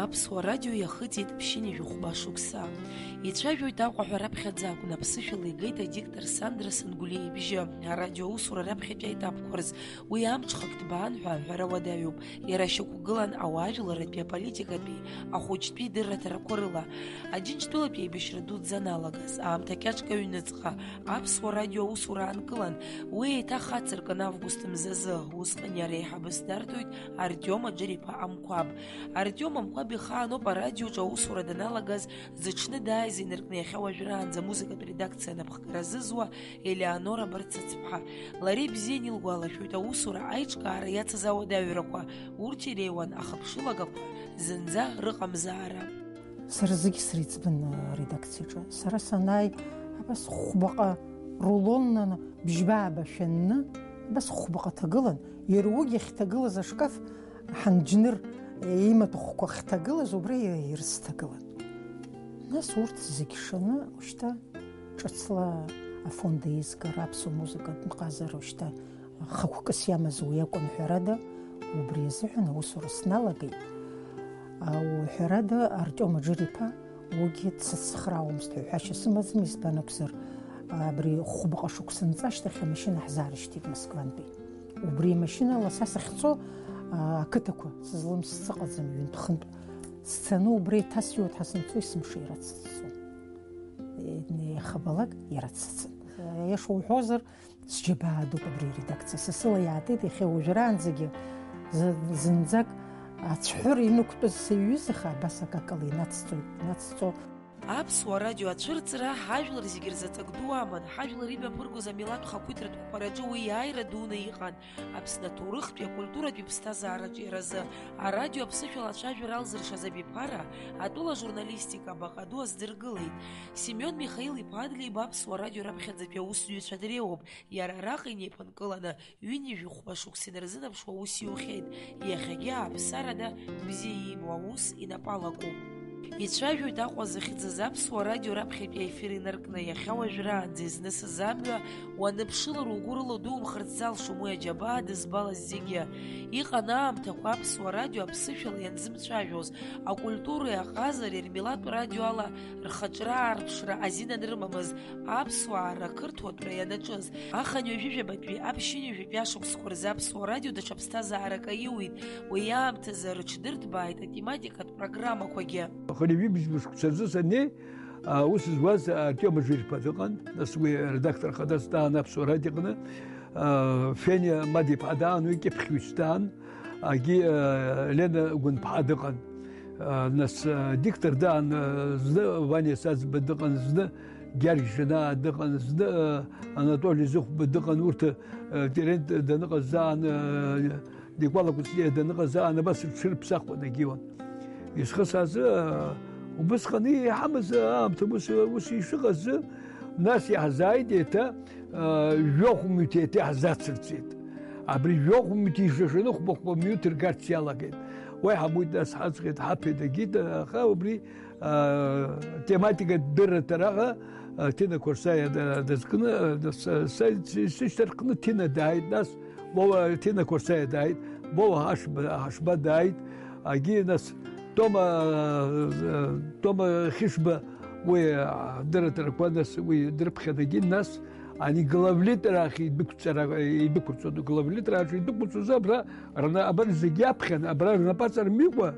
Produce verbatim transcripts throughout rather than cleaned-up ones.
Аԥсуа радио иахыҵит ԥшьынҩажәи хәба шықәса. Ицәажәоит Аҟәа ҳәа раԥхьаӡа акәын, аԥсышәала игеит адиктор Сандра Сангәлиа ибжьы. Арадиоусура раԥхьатәи аетапқәа рзы уи амҽхак ҭбаан ҳәа аҳәара уадаҩуп. Иара шьақәгылан ауаажәларратәи, аполитикатәи, ахәыҷтәи дырраҭарақәа рыла. Аџьынџьтәылатәи аибашьра дуӡӡа аналагаз, аамҭа кьаҿк аҩныҵҟа, Аԥсуа радио аусура аанкылан, уи еиҭах ацыркын август мзазы, усҟан иара еиҳабыс дарҭоит Артиом Аџыр-иԥа Амқәаб. Артиом Амқәаб ихаан ауп арадиоҿы аусура даналагаз, зыҽны дааиз инаркны иахьа уажәраанӡа амузыкатә редакциа анапхгара зызуа Елеонора Барцыцԥҳа. Лара ибзианы илгәалашәоит аусура аиҿкаара иацыз ауадаҩрақәа, урҭ иреиуан ахыԥшылагақәа зынӡа рыҟамзаара. Сара зегьы среиҵбын аредакциаҿы. Сара санааи, абас хәбаҟа рулоннан бжьба ааба шәанны, абас хәбаҟа ҭагылан, иара уигь ахьҭагылаз ашкаф ҳанџьныр имаҭәахәқәа ахьҭагылаз, убра ирысҭагылан. Нас урҭ зегь шаны, ушьҭа ҿыцла афонд еизгара, аԥсуа музыкатә ҟазара, ушьҭа хықәкыс иамаз уи акәын, ҳәарада, убри азыҳәан аусура сналагеит. А, ҳәарада, Артиом Аџыр-иԥа уигьы дсыцхраауамызт ҳәа ҳәашьа сымаӡам, избан акәзар, абри хәбаҟа шықәса нҵәашьҭахь амашьына ҳзаарышьҭит Москвантәи. Убри амашьынала са сахьцо, а, ақыҭақәа сызлымсыц ыҟаӡам, ҩынтә-хынтә сцаны убра еиҭасҩуеит ҳәа санцо, есымша иара дсыццон. Е, иахьабалак иара дсыцын. Аиаша уҳәозар, сџьабаа дууп абри аредакциа. Са сыла иаатит иахьа уажәраанӡагьы зы-, зынӡак ацәҳәыра инықәтәаз сыҩызаха, абас акакала инацҵоит, инацҵо. Аԥсуа радио ацәырҵра ҳажәлар зегьы рзы ҵак ду аман, ҳажәлар имҩаԥыргоз амилаҭ хақәиҭратә қәԥараҿы уи иааира дуны иҟан. Аԥсны аҭоурыхтәи, акультуратәи ԥсҭазаараҿы иаразы арадио аԥсышәала ацәажәара алзыршаз абиԥара атәыла ажурналистика абаҟа ду аздыргылеит. Семион Михаил-иԥа Адлеиба Аԥсуа радио раԥхьаӡатәи аусзуҩцәа дреиуоуп, иара араҟа инеиԥынкыланы ҩынҩажәи хәба шықәса инарзынаԥшуа аус иухьеит, иахьагьы ааԥсарада бзиа иимоу аус инапы алакуп. Ицәажәоит Аҟәа захьӡыз Аԥсуа радио раԥхьатәи аефир инаркны, иахьа уажәраанӡа изнысыз амҩа уаныԥшылар угәы рыладумхарц залшом уи аџьабаа дызбалаз зегьы. Иҟан аамҭақәа Аԥсуа радио аԥсышәала ианзымцәажәоз, акультуреи аҟазареи рмилаҭтә радиоала рхаҿра аарԥшра азин анрымамыз, аԥсуаа рақырҭуатәра ианаҿыз. Ахынҩажәижәабатәи аԥшьынҩажәатәи ашықәсқәа рзы Аԥсуа радио даҽа ԥсҭазаарак аиуит. Уи аамҭазы рыҽдырҭбааит атематикатә программақәагьы. Хынҩажәи бжьба шықәса рзы саннеи, аус зуаз Артиом Аџыр-иԥа дыҟан, нас уи аредактор хадас даан Аԥсуа радиоҟны, а, Фениа Мадиԥҳа даан, уи кьыԥхьҩыс даан, агьи, а, Лена Гәынԥҳа дыҟан. А, нас, а, диктор даан, а, зны Ваниа Саӡба дыҟан, зны Гьаргь Џьанаа дыҟан, зны, а, Анатоли Зыхәба дыҟан, урҭ, а, Терент даныҟаз аан, а, Никәала Кәыҵниа даныҟаз аан абас рҽырԥсахуан, егьиуан. Исхысаазы, аа, убысҟан иҳамаз аамҭа ус, ус ишыҟазы, нас иаҳзааит еиҭа, аа, жәохә минуҭ еиҭа иаҳзацырҵеит. Абри жәохә минуҭ ишашаны хәба-хәба минуҭ ргарц иалагеит. Уа иҳамуит, нас ҳаӡӷеит, ҳаԥеит, агеит, аха убри, аа, тематика дырраҭараҟа, аа, Ҭина Қәарсаиа да-, дазкны, аа, са, са, сышьҭарххны Ҭина дааит, нас Боуа Ҭина Қәарсаиа дааит, Боуа Ҳашба, Ҳашба дааит, агьи нас Тома, э, Тома Хьышба уи, э, дырраҭарақәа нас уи дрыԥхьан, агьи нас ани главлитра ахь идәықәҵара, идәықәырҵон, главлитра ахь идәықәырҵоз абра рна-, абар зегь иаԥхьан, абра рнапаҵарамикәа,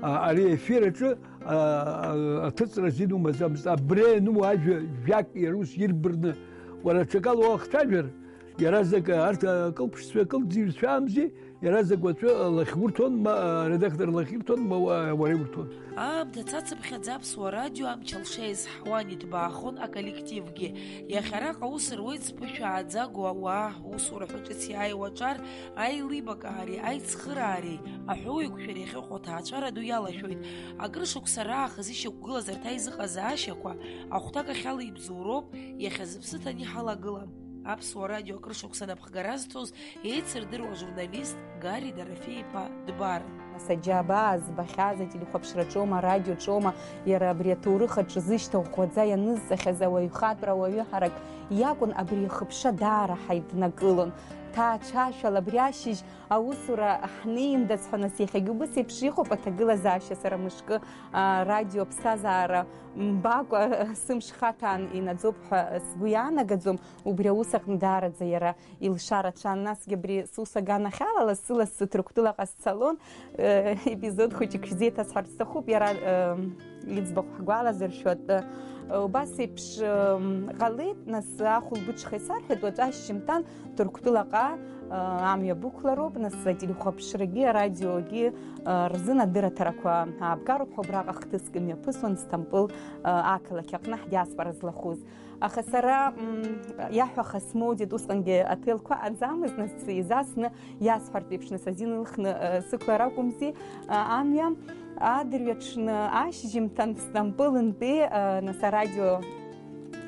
а, ари аефир аҿы, а, а, аҭыҵра азин умаӡамызт. Абри иану ажәа жәак иара ус ирбарны, уара аҽакала уахцәажәар, Иаразнак арҭ акылԥшцәа, акылӡырҩцәаамзи, иаразнак уаҵәы лахьурҭон, ма аредактор лахьирҭон, ма уа-, уара иурҭон. Аамҭа цацыԥхьаӡа Аԥсуа радио амч алша иазҳауан, иҭбаахон аколлективгьы. Иахьа араҟа аус руеит зԥышәааӡагоу ауаа, усура ҳәа ҿыц иааиуа аҿар аилибакаареи аицхыраареи, аҳәоуеиқәшәареи ахьыҟоу аҭаацәара ду иалашәоит. Акрышықәса раахыс ишьақәгылаз арҭ аизыҟазаашьақәа ахәҭак ахьала ибзоуроуп, иахьа зыԥсы ҭаны иҳалагылам. Аԥсуа радио акрышықәса напхгара зҭоз еицырдыруа ажурналист Гари Дорофеи-иԥа Дбар. Нас аџьабаа збахьаз ателехәаԥшраҿоума, арадиоҿоума, иара абри аҭоурых аҿы зышьҭа ӷәӷәаӡа ианызҵахьаз ауаҩхатәра ауаҩы ҳарак иакәын, абри ахыԥша даара ҳаиднакылон. ҳҭаацәашәала абри ашьыжь аусура ҳнеиндаз ҳәа, нас иахьагьы убыс еиԥш иҟоуп аҭагылазаашьа. Сара мышкы, а, радио аԥсҭазаара мбакәа, сымш хаҭәаан инаӡоуп ҳәа сгәы иаанагаӡом. Убри аус аҟны даараӡа иара илшара цәан. Насгьы абри сус аганахьала лассы-лассы Ҭырқәтәылаҟа сцалон, э, епизод хәыҷык шәзеиҭасҳәарц сҭахуп, иара, э, иӡбахә ҳгәалазыршәо атәы. Э, убас еиԥш, э, ҟалеит, нас ахәылбыҽха исарҳәеит, уаҵәы ашьжьымҭан Ҭырқәтәылаҟа, э, амҩа бықәлароуп, нас ателехәаԥшрагьы арадиогьы, э, рзын адырраҭарақәа аабгароуп ҳәа убраҟа хҭыск имҩаԥысуан Сҭампыл, э, ақалақь аҟны ҳдиаспора злахәыз. Аха сара, м, иаҳәаха смоуӡеит, усҟангьы аҭелқәа аӡамызт, нас изасны иасҳәартә еиԥш, нас азин ылхны, э, сықәлар акәымзи, э, амҩа. Адырҩаҽны ашьжьымҭан Стампылынтәи, э, нас арадио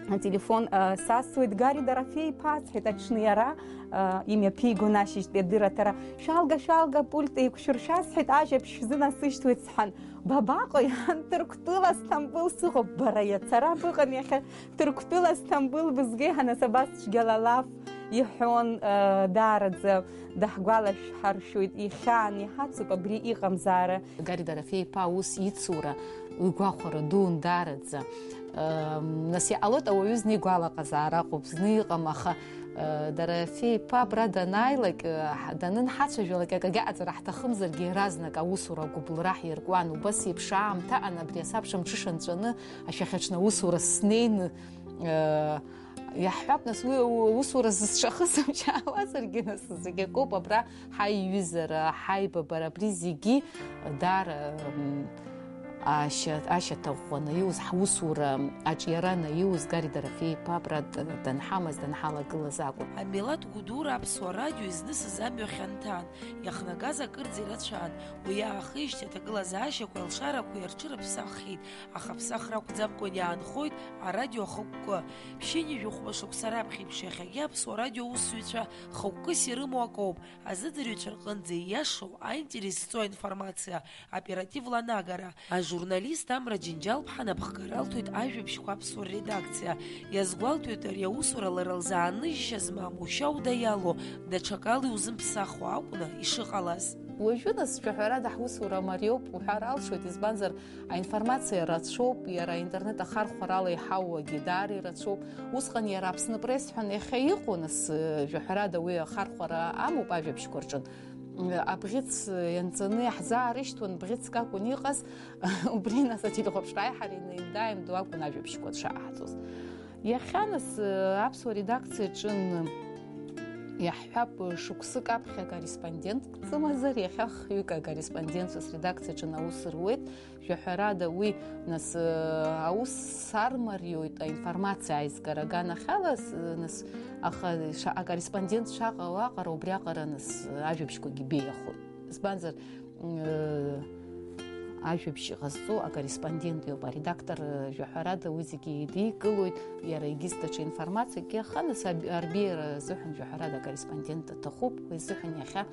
ателефон, э, сасуеит, Гари Дорофеи-иԥа, сҳәеит, аҽны иара, э, имҩаԥигон ашьыжьтәи адырраҭара. Шәалга, шәалга, апульт еиқәшәыршәа, сҳәеит, ажәабжь шәзынасышьҭуеит, сҳәан. Бабаҟои, ан Ҭырқәтәыла Сҭампыл сыҟоуп, бара иацара быҟан, иахьа Ҭырқәтәыла Сҭампыл бызгеи ҳанасабас цәгьала лаф иҳәон, э, даараӡа даҳгәалашәҳаршәоит, ихьаан иҳацуп абри иҟамзаара. Гари Дорофеи-иԥа аус ицура уи гәахәара дуун даараӡа. Э, нас иҟалоит, ауаҩы зны игәалаҟазаара ыҟоуп, зны иҟам, аха Дара Феи-иԥа абра данааилак, данынҳацәажәалак, акагьы аҟаҵара ҳҭахымзаргьы, иаразнак аусура агәыбылра ҳиркуан. Убас еиԥш аамҭа аҟан абри асабша мҽыша нҵәаны ашәахьаҽны аусура снеины, иаҳҳәап, нас, уи аусура зысҿахысымчаауазаргьы, нас, зегь акоуп, абра ҳаиҩызара, ҳаибабара, абри зегьы даара, м, Ашьа-, ашьаҭаӷәӷәа анаиуз, ҳусура аҿиара анаиуз, Гари Дорофеи-иԥа абра д-, данҳамаз, данҳалагылаз акәын. Амилаҭ Гәдура Аԥсуа радио изнысыз амҩа хьанҭан, иахнагаз акырӡа ирацәан. Уи аахижьҭеи аҭагылазаашьақәеи алшарақәеи рҽырыԥсаххьеит, аха ԥсахра акәӡамкәан иаанхоит арадио ахықәкы. Ԥшьынҩажәи хәба шықәса раԥхьеиԥш иахьагьы Аԥсуа радио аусзуҩцәа хықәкыс ирымоу акоуп, азыӡырҩцәа рҟынӡа ииашоу, аинтерес зҵоу аинформациа оперативла анагара. Ажурналист Амра Џьынџьал-ԥҳа напхгара алҭоит ажәабжьқәа аԥсуа редакциа. Иазгәалҭоит, ари аусура лара лзы ааныжьшьа змам, ушьа уда иалоу, даҽакала иузымԥсахуа акәны ишыҟалаз. Уажәы, нас, ҳәарада, ҳусура мариоуп уҳәар алшоит, избанзар, аинформациа рацәоуп, иара аинтернет ахархәарала иҳауагьы даара ирацәоуп. Усҟан иара Аԥсны Пресс ҳәа иахьа иҟоу, нас, жәаҳәарада, уи ахархәара амоуп ажәабжьқәа рҿы. Абӷьыц ианҵаны иаҳзаарышьҭуан, бӷьыцк акәын иҟаз, убри, нас, ателехәаԥшра аиҳараҩны имда-аимдо акәын ажәабжьқәа дшаҟаҳҵоз. Иахьа, нас, аԥсуа редакциаҿы, иаҳҳәап, шықәсык аԥхьа корреспондентк сымазар, иахьа хҩык акорреспондентцәа средакциаҿы аус руеит. Жәаҳәарада уи, нас, аус сармариоит аинформациа аизгара аганахьала, с-, нас, аха ша-, акорреспондент шаҟа уаҟара, убриаҟара, нас, ажәабжьқәагьы беиахоит. Избанзар, м, ажәабжь ҟазҵо акорреспондент иоуп, аредактор, жәаҳәарада, уи зегьы идикылоит, иара егьыс даҽа информациакгьы, аха, нас, аб-, арбеиара азыҳәан, жәаҳәарада, акорреспондент аҭахуп, уи азыҳәан иахьа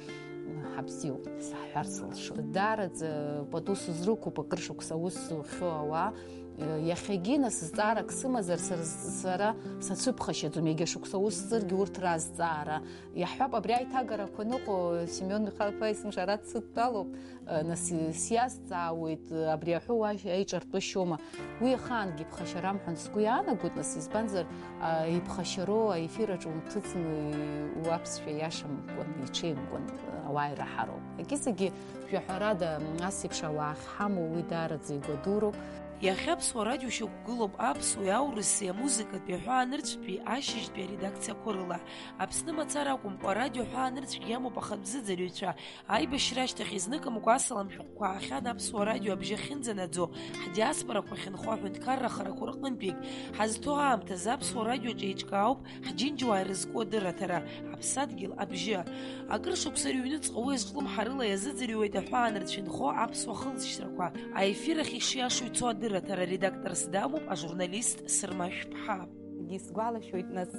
ҳабзиоуп, саҳҳәар сылшоит. Даараӡа пату сызрықәуп акыр шықәса аус зухьоу ауаа. Иахьагьы, нас, зҵаарак сымазар, сара, сара сацәыԥхашьаӡом, иагьа шықәса аус зҵыргьы урҭ разҵаара. Иаҳҳәап, абри аиҭагарақәа ныҟәо, Семион Михал-иԥа есымша ара дсыдтәалоуп, нас, сиазҵаауеит, абри аҳәоу аиҿартәышьоума? Уи ахаангьы иԥхашьарам ҳәа сгәы иаанагоит, нас, избанзар, а, иԥхашьароу аефир аҿы уҭыҵны уаԥсшәа иашамкәан, иҽеимкәан, а, ауаа ираҳароуп. Егьысгьы, жәаҳәарада, ас еиԥш ауаа ахьҳамоу уи даараӡа игәадуроуп. Иахьа Аԥсуа радио шьақәгылоуп аԥсуеи аурысеи амузыкатәи аҳәаанырцәтәи ашьыжьтәи аредакциақәа рыла. Аԥсны мацара акәымкәа, арадио аҳәаанырцәгьы иамоуп ахатә зыӡырҩцәа. Аибашьра ашьҭахь изныкымкәа асалам шәҟәқәа аахьан Аԥсуа радио абжьы ахьынӡанаӡо, ҳдиаспорақәа ахьынхо аҳәынҭқарра харақәа рҟынтәигь. Ҳазҭоу аамҭазы Аԥсуа радиоҿ еиҿкаауп ҳџьынџьуаа ирызку адырраҭара, Аԥсадгьыл абжьы. Акыр шықәса рыҩныҵҟа уи азҿлымҳарыла иазыӡырҩуеит аҳәаанырцә инхо аԥсуа хылҵшьҭрақәа. Аефир ахь ишиашоу ицо адырраҭара редакторс дамоуп ажурналист Сырма Шәԥҳа. Исгәалашәоит, нас,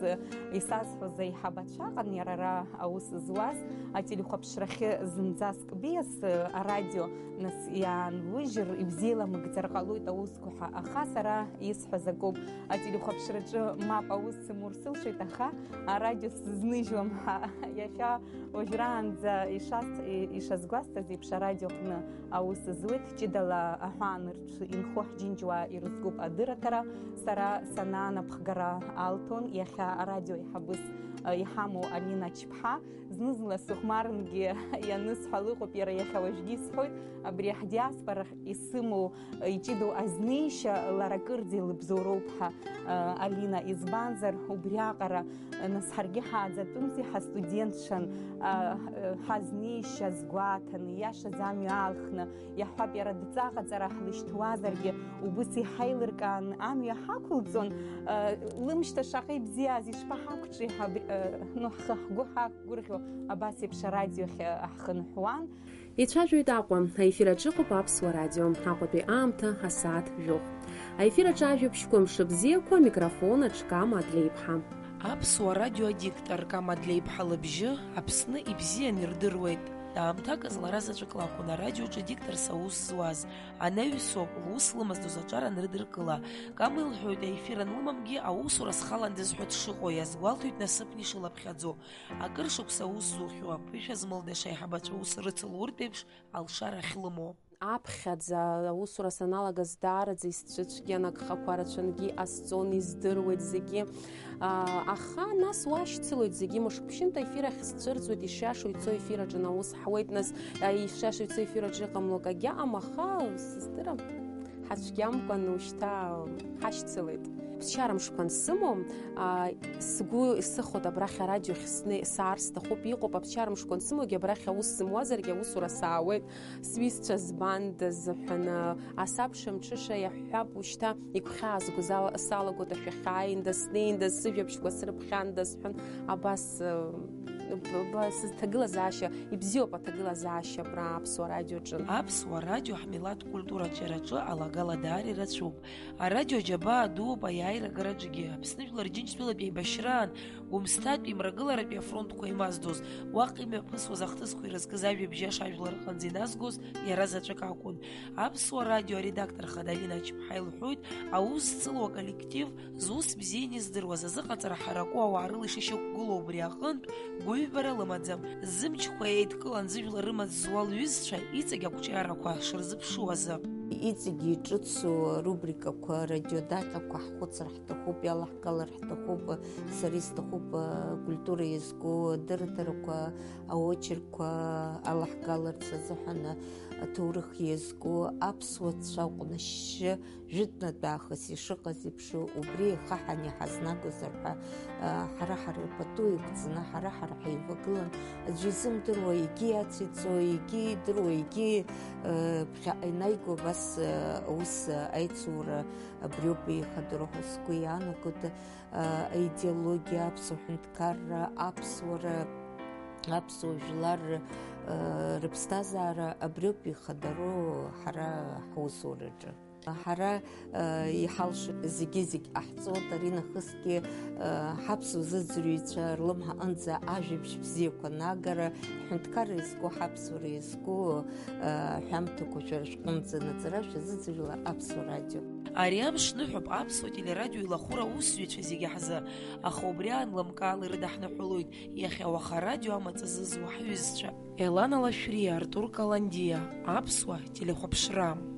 исазҳәоз аиҳабацәа ыҟан иара ара аус зуаз, ателехәаԥшрахьы зынӡаск биас арадио, нас, иаанлыжьыр, ибзиаламыгӡар ҟалоит аусқәа ҳәа, аха сара исҳәаз акоуп, ателехәаԥшраҿы мап аус сымур сылшоит, аха арадио сзызныжьуам ҳәа. Иахьа уажәраанӡа ишас-, ишазгәасҭаз еиԥш, арадиоҟны аус зуеит, ҷыдала аҳәаанырцә инхо ҳџьынџьуаа ирызкуп адырраҭара. Сара санаанапхгара алҭон, иахьа арадио аиҳабыс, э, иҳамоу Алина Чԥҳа. Зны-зынла сыхәмарынгьы ианысҳәа лыҟоуп, иара иахьа уажәгьы исҳәоит, абри ҳдиаспорахь исымоу, э, иҷыдоу азнеишьа лара кырӡа илыбзоуроуп ҳәа, э, Алина, избанзар, убриаҟара, э, нас ҳаргьы ҳааӡатәымзи, ҳастудентцәан, э, э, ҳазнеишьа азгәаҭаны, иашаз амҩа аалхны, иаҳҳәап, иара дҵаҟаҵара ҳлышьҭуазаргьы, убыс иҳаилыркаан амҩа ҳақәылҵон, э, лымшьҭа шаҟа ибзиаз, ишԥаҳақәҿи ҳәа, э, ну, ҳхы ҳгәы ҳақәгәырӷьо, абас еиԥш арадио ахь, э, ҳхынҳәуан. Ицәажәоит Аҟәа, аефир аҿы ыҟоуп Аԥсуа радио, Аҟәатәи аамҭа асааҭ жәохә. Аефир аҿы ажәабжьқәа, мшыбзиақәа, амикрофон аҿы Кама Адлеиԥҳа. Аԥсуа радио адиктор Кама Адлеиԥҳа лыбжьы Аԥсны ибзиан ирдыруеит. Аамҭаказ лара заҵәык лакәын арадиоҿы дикторс аус зуаз. Анаҩсоуп, лус лымаздоз аҿар анрыдыркыла. Кама илҳәоит, аефир анлымамгьы, аусура схаландаз ҳәа дшыҟоу иазгәалҭоит насыԥны ишылаԥхьаӡо. Акыр шықәса аус зухьоу аԥышәа змылдаша аиҳабацәа ус рыцылуртә еиԥш алшара ахьлымоу. Аԥхьаӡа аусура саналагаз даараӡа исцәыцәгьан, агхақәа рацәангьы иҟасҵон, издыруеит зегьы. Аа, аха нас уашьцылоит зегьы, мышкԥшьынтә аефир ахь сцәырҵуеит, ишиашоу ицо ефир аҿы наус ҳуеит, нас, а, ишиашоу ицо ефир аҿы иҟамло акагьы аҟам, аха сыздырам, ҳацәгьамкәан ушьҭа ҳашьцылеит. Ԥсшьара мшқәа ансымоу, аа, сгәы исыхоит абрахь арадиохь снеи-, саар сҭахуп, иҟоуп, аԥсшьара мшқәа ансымоугьы абрахь аус зымуазаргьы аусура саауеит. Сҩызцәа збандаз ҳәаны, асабша мҽыша иаҳҳәап, ушьҭа игәхьаазгоз ала-, салагоит, ашәахьааиндаз, снеиндаз, сыжәабжьқәа срыԥхьандаз ҳәан, абас, э, б-, б-, сызҭагылазаашьа, ибзиоуп аҭагылазаашьа абра Аԥсуа радиоҿы. Аԥсуа радио ҳмилаҭ культура аҿиараҿы алагала даара ирацәоуп. Арадио џьабаа дууп аиааира агараҿгьы. Аԥсны Жәлар Џьынџьтәылатә еибашьраан Гәымсҭатәи мрагыларатәи афронтқәа имаздоз, уаҟа имҩаԥысуаз ахҭысқәа ирызкыз ажәабжь иаша ажәлар рҟынӡа иназгоз иара заҵәык акәын. Аԥсуа радио аредактор хада Алина Ачԥҳа илҳәоит, аус зҵыло аколлектив, зус бзианы издыруаз, азыҟаҵара ҳараку ауаа рыла ишышьақәгылоу убри аҟынтә гәыҩбара лымаӡам. Зымчқәа еидкылан зыжәлар рымаҵ зуа лҩызцәа иҵегь ақәҿиарақәа шырзыԥшуазы. Иҵегь иҿыцу арубрикақәа, радиодаҟьақәа ҳхәыцыр ҳҭахуп, иалаҳгалар ҳҭахуп, сара исҭахуп, акультура иазку адырраҭарақәа, аочеркқәа алаҳгаларц азыҳәан аҭоурых иазку аԥсуа цәа ҟәнашьшьы жәытәнатә аахыс ишыҟаз еиԥш, убри еихаҳан иҳазнагозар ҳәа, ҳара-ҳара пату иқәҵаны, ҳара-ҳара ҳаивагылан, аӡәы изымдыруа, егьи иациҵо, егьи идыруа, егьи, ԥхьаҟа инаиго, абас, аус аицура абриоуп еихадароу ҳәа сгәы иаанагоит. Аидеологиа, аԥсуа ҳәынҭқарра, аԥсуара, аԥсуа жәлар, рыԥсҭазаара абриоуп ихадароу ҳара ҳусураҿы. Ҳара, э, иҳалшо зегьы-зегь ҟаҳҵоит, аринахысгьы, э, ҳаԥсуа зыӡырҩцәа рлымҳаҟынӡа ажәабжь бзиақәа нагара, ҳҳәынҭқарра иазку, ҳаԥсуара иазку, э, ҳәамҭақәа шәара шәҟынӡа наӡара шәазыӡырҩла Аԥсуа радио. Ари амш ныҳәоуп Аԥсуа телерадио илахәыра аусзуҩцәа зегьы ҳзы, аха убри аан лымкаала ирыдаҳныҳәалоит иахьа уаха арадио амаҵ зызуа ҳҩызцәа. Елана Лашәриа, Артур Каландиа, Аԥсуа телехәаԥшра.